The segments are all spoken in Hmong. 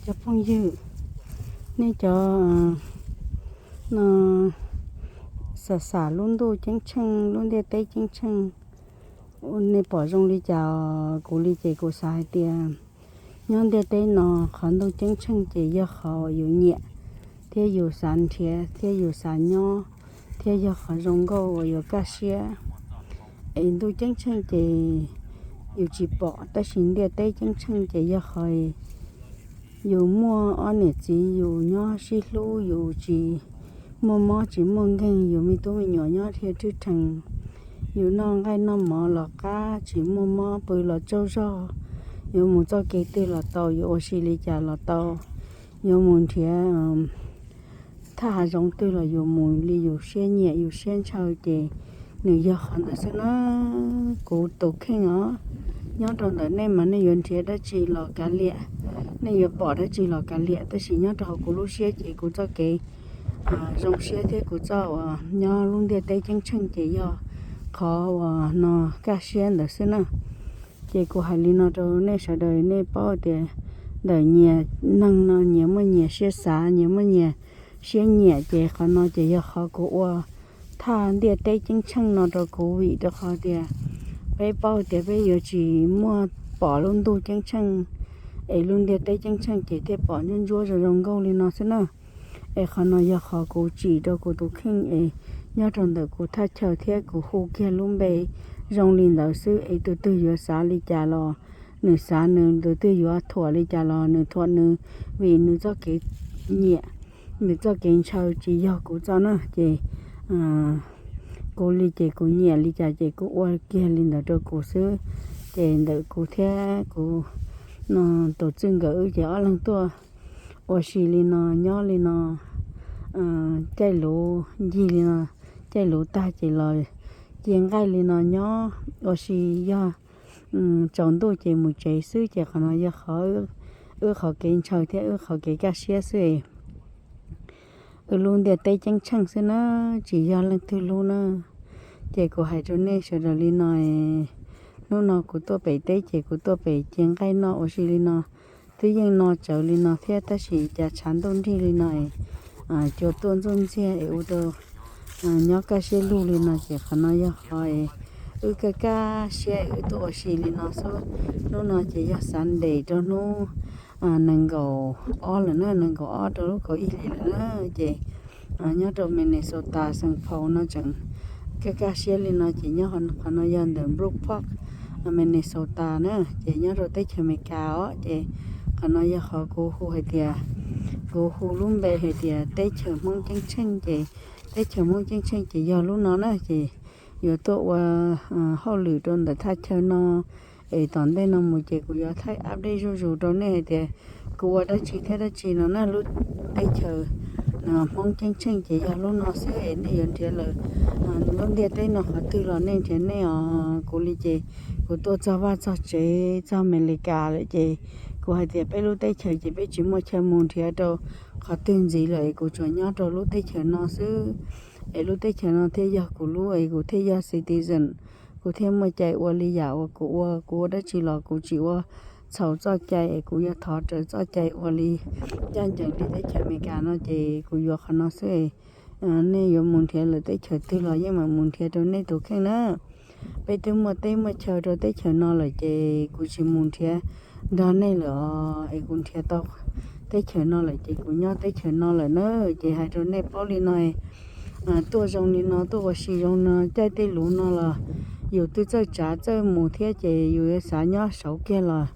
Cov phooj ywg, nej cov no xam xam lub ntuj ceeb tsheej, lub ntiaj teb ceeb tsheej, nej pom zoo li cas? Kuv li ces kuv xav hais tias nyob ntiaj teb no qhov ntuj ceeb tsheej ces yog qhov uas yus nyiam thiab yus xav nrhiav thiab yus xav nyob thiab yog qhov zoo nkauj uas yuav kaj siab. Es ntuj ceeb tsheej ces yus tsis pom, tab sis ntiaj teb ceeb tsheej ces yog qhov yus muaj ob niam txiv yus nyob sib hlub, yus tsis muaj mob tsis muaj nkeeg, yus me tub me nyuam nyob thiaj rwj rhees, yus noj nqaij noj mov los qab, tsis muaj mob pw los tsaug zog, yuav mus txoj kev twg los tau, yuav ua si li cas los tau, yuav mus nrhiav thaj hav zoov twg los yus mus li yus siab nyiam yus siab ntshaw ces nws yog qhov ntawd xwb na. Kuv tus kheej os, nyob rau ntawm nej mas nej yuav nrhiav dab tsi los kav liam, nej yuav pom dab tsi los kav liam, tab sis nyob rau hauv kuv lub siab ces kuv txoj kev zoo siab thiab kuv txoj uas nyob lub ntiaj teb ceeb tsheej ces yog qhov uas no kaj siab ntawd xwb na. Ces kuv hais li no rau nej sawv daws nej paub tias ntawm nyias neeg no nyias muaj nyias siab xav, nyias muaj nyias siab nyiam, ces qhov no ces yog qhov kuv ua thaj ntiaj teb ceeb tsheej no rau kuv, vim rau qhov tias peb paub tias peb yuav tsis muaj pom lub ntuj ceeb tsheej es lub ntiaj teb ceeb tsheej ces thiaj pom ntsuab ntsuab zoo zoo nkauj li no xwb na. Es qhov no yog qhov kuv tsim rau kuv tus kheej es nyob rau ntawm kuv thaj chaw thiab kuv hu kiag lub npe zoo li ntawd xwb, es tus twg yuav xav li cas los nws xav nws, tus twg yuav thuam li cas los nws thuam nws, vim nws txoj kev nyiam, nws txoj kev ntshaw tsis yog kuv txoj na. Ces kuv li ces kuv nyiam li cas ces kuv ua kiag li ntawd rau kuv xwb. Ces ntawm kuv thiab kuv tus txwj nkawm wb ces ob leeg tuaj ua si li no, nyob li no, caij luv ncig li no, caij luv tag ces los cia nqaij li no nyob ua si. Yog tsaus ntuj ces mus tsev xwb, ces qhov no yog qhov wb qhov kev ntshaw thiab wb qhov kev kaj siab xwb. Wb lub ntiaj teb ceeb tsheej xwb na, tsis yog leej twg lub na. Ces kuv hais rau nej sawv daws li no, hnub no kuv tuaj pem teb ces kuv tuaj pem cia nqaij noj ua si li no, twb yeej no tsawv li no thiab, tab sis cas tshav ntuj nrig li no es cua tuaj ntxuj ntxiag es ua rau nyob kaj siab lug li no, ces qhov no yog qhov wb kaj kaj siab wb tuaj ua si li no xwb. Hnub no ces yog Sunday rau hnub nees nkaum ob lawm na, nees nkaum ob rau lub kaum ib hlis lawm na. Ces nyob rau Minnesota, Saint Paul no tseem kaj kaj siab li no, ces nyob qhov no yog ntawm Brook Park, Minnesota na, ces nyob rau teb chaws Amelikas os. Ces qhov no yog qhov kuv hu hais tias, kuv hu lub npe hais tias teb chaws Hmoob ceeb tsheej, ces teb chaws Hmoob ceeb tsheej ces yog lub no na. Ces yuav tuaj ua hauj lwm rau ntawm thaj chaw no, es tom ntej no mus ces kuv yuav thaij update zuj zus rau nej hais tias kuv ua dab tsi thiab dab tsi no na. Lub teb chaws Hmoob ceeb tsheej ces yog lub no xwb, es nej yuav nrhiav lawm lub ntiaj teb no qhov twg los nej nrhiav nej os. Kuv li ces kuv tuaj txog vaj txog tsev txog Amelikas lawm, ces kuv hais tias peb lub teb chaws ces peb tsis muaj chaw mus nrhiav rau qhov twg ntxiv lawm, es kuv tsuas nyob rau lub teb chaws no xwb. Es lub teb chaws no thiaj yog kuv lub, es kuv thiaj yog citizen, kuv thiaj muaj cai ua li yam uas kuv ua. Kuv ua dab tsi los kuv tsis ua txhaum txoj cai, es kuv yuav thov raws txoj cai ua li ncaj ncees li teb chaws Amelikas no, ces kuv yuav qhov no xwb. Nej yuav mus nrhiav lawm teb chaws twg los yeej meem mus nrhiav rau nej tus kheej na. Peb twb muaj teb muaj chaw rau teb chaws no lawm, ces kuv tsis mus nrhiav nrog nej lawm os, es kuv nrhiav tau teb chaws no lawm ces kuv nyob teb chaws no lawm na. Ces hais rau nej paub li no, tuaj zoo li no, tuaj ua si zoo no, caij tej luv no los yus twb txawj tsav txawj mus thiab, ces yus yuav xav nyob saud kiag los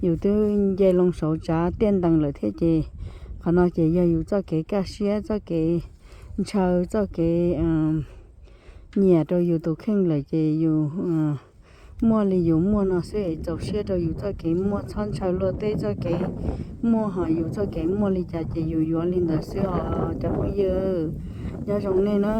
yus twb nce loo saud tsav tiaj ntees lawm thiab. Ces qhov no ces yog yus txoj kev kaj siab, txoj kev ntshaw, txoj kev nyiam rau yus tus kheej lawm, ces yus muaj li yus muaj no xwb, es txaus siab rau yus txoj kev muaj, txhob ntshaw luag tej txoj kev muaj, ho yus txoj kev muaj li cas ces yus yuav li ntawd xwb os cov phooj ywg. Nyob zoo nej na.